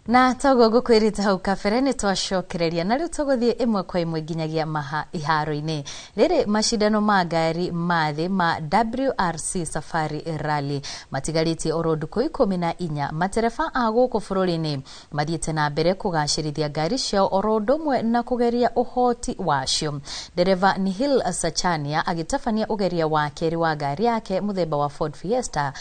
Na toguo ngũkwĩrĩte hau kabere nĩ twacokereria na rĩu tũgũthiĩ ĩmwe kwa ĩmwe nginyagia maha iharo-inĩ. Rĩrĩ macindano ma ngari ma thĩ ma WRC Safari Rally matigarĩtie oro ndukũ 14, matereba a gũkũ bũrũri-inĩ mathiĩte na mbere kũgacĩrithia ngari ciao oro ũndũ ũmwe na kũgeria ũhoti wacio. Ndereba Nihil Sachania agĩtabania ũgeria wa kerĩ wa ngari yake mũthemba wa Ford Fiesta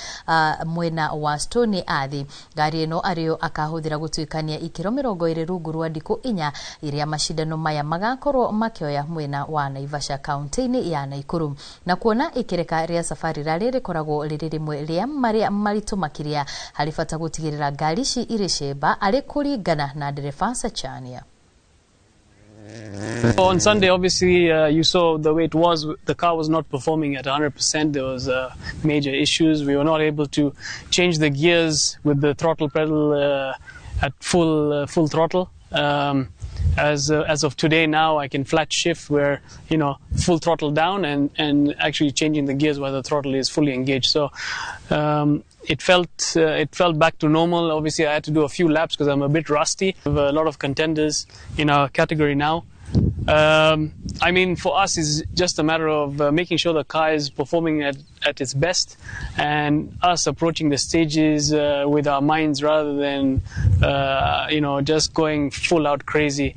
mwena wa Stony Athi. Ngari ĩno arĩyo akahũthĩra gũtuĩkania ikĩro 20 rungu rwa ndikũ 4 iria macindano maya magakorwo makĩoya mwena wa Naivasha kaunti-inĩ ya Naikuru. Na kuona ikĩreka rĩa Safari Rally rĩkoragwo rĩrĩ rĩmwe rĩa marĩa maritũ makĩria, harĩ bata gũtigĩrĩra ngari ici irĩ cemba arĩ kũringana na ndereba Sachania. On Sunday, obviously, you saw the way it was. The car was not performing at 100%. There was major issues. We were not able to change the gears with the throttle pedal at full throttle. As of today now, I can flat shift where, you know, full throttle down and actually changing the gears while the throttle is fully engaged. So it felt back to normal. Obviously, I had to do a few laps because I'm a bit rusty. We have a lot of contenders in our category now. I mean, for us, it's just a matter of making sure the car is performing at its best and us approaching the stages with our minds rather than just going full out crazy.